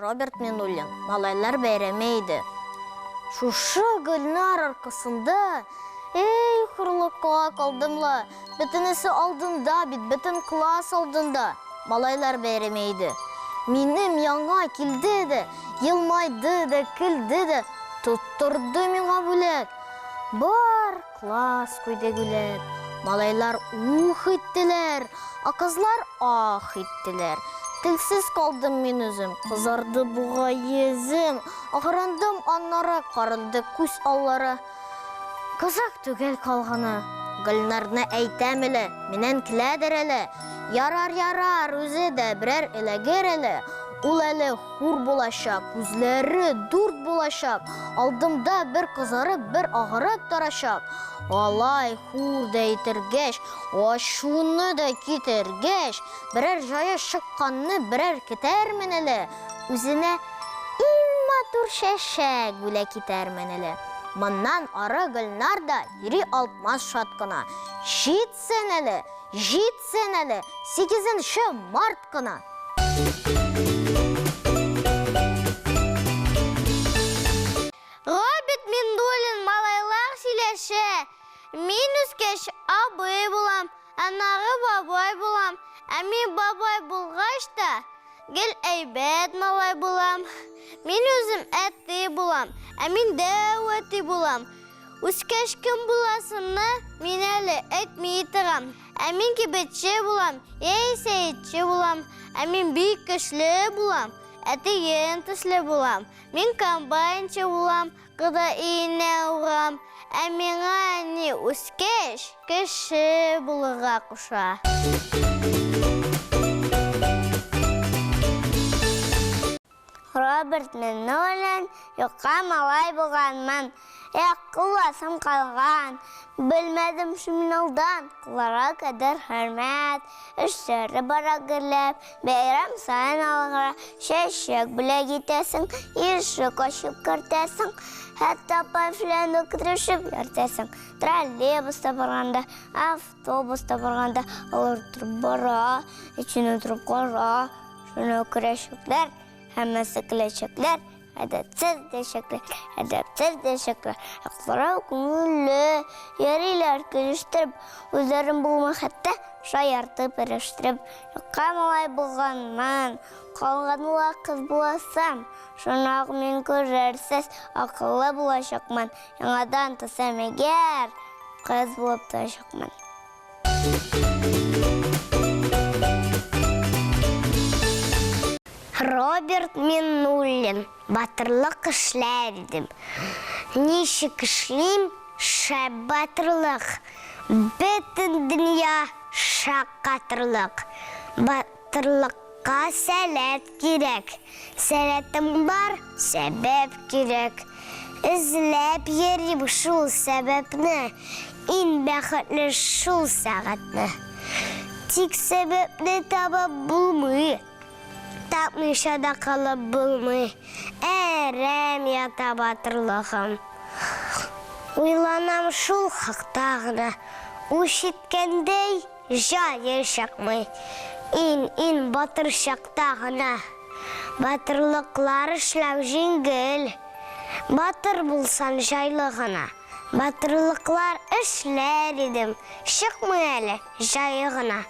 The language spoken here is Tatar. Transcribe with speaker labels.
Speaker 1: Роберт Минуллин, Малайлар бәйрәме иде. Шушы Гөлнар аркасында, эй, хурлыкка калдым ла. Бөтенесе алдында бит, бөтен класс алдында. Малайлар бәйрәме иде. Минем янга килде дә, елмайды да, көлде дә, тоттырды миңа бүләк. Бар класс куйды гүләп. Малайлар ух иттеләр, ә кызлар ах иттеләр. Телсез калдым мин үзем, кызарды бугай йөзем. Агарындым аннары, карынды күз аллары. Кызык түгел калганы. Гөлнарны әйтәм әле, миннән көләдер әле. Ярар, ярар, үзе дә берәр эләгер әле. Ул әле хур булачак, күзләре дүрт булачак, алдымда бер кызарып, бер агарып торачак. Алай хур да итергәч, ачуны да китергәч, берәр җае чыкканны берәр кетәрмен әле, үзенә иң матур чәчәк бүләк итәрмен әле. Моннан ары Гөлнар да йөри алтмас шат кына. Җитсен әле, җитсен әле, сигезенче март кына!
Speaker 2: Роберт Миндуллин малайлар сөйләшә. Мин үскәч абый булам, аннары бабай булам. Ә мин бабай булгач та, гел әйбәт малай булам. Мин үзем әти булам, ә мин дәү әти булам. Үскәч кем буласымны мин әле әйтми торам. Ә мин кибетче булам, яисә итче булам. Ә мин бик көчле булам, әтием төсле булам. Мин комбайнчы булам, кода өенә урам. Ә миңа әни үскәч кеше булырга куша.
Speaker 3: Роберт Миннуллин, Юкка малай булганмын, Эх, кулласым калган, Белмәдем шул мин алдан, Кулларга кадер хөрмәт, Эшләре бара гөрләп, Бәйрәм саен алгыра, Чәчәк бүләк итәсең, Ишек ачып кертәсең, Хәтта апай белән үкерешеп йөртәсең. Троллейбуста барганда, автобуста барганда, Алар утырып бара, эченә утырып кара. Шуны күрәчәкләр, һәммәсе көләчәкләр, әдәпсез дәшәкләр, әдәпсез дәшәкләр. Акларау күңелле, йөриләр көлештереп, үзләрен булмый хәтта шаяртып, эрештереп. Юкка малай булганмын, калган ла кыз буласам, шуны ак мин күрерсез, акыллы булачакмын, яңадан тусам әгәр, кыз булып туачакмын.
Speaker 4: Роберт Миннуллин, Батырлык эшләр идем. Ничек эшлим, шәп батырлык. Бөтен дөнья шаккатырлык. Батырлыкка сәләт кирәк. Сәләтем бар, сәбәп кирәк. Эзләп йөрим шул сәбәпне, Иң бәхетле шул сәгатьне. Тик сәбәпне табып булмый, Тапмыйча да калып булмый. Әрәм ята батырлыгым. Уйланам шул хакта гына, Үч иткәндәй Җае чыкмый. Иң-иң батыр чакта гына. Батырлыклар эшләү җиңел. Батыр булсаң җайлы гына. Батырлыклар эшләр идем. Чыкмый әле җае гына.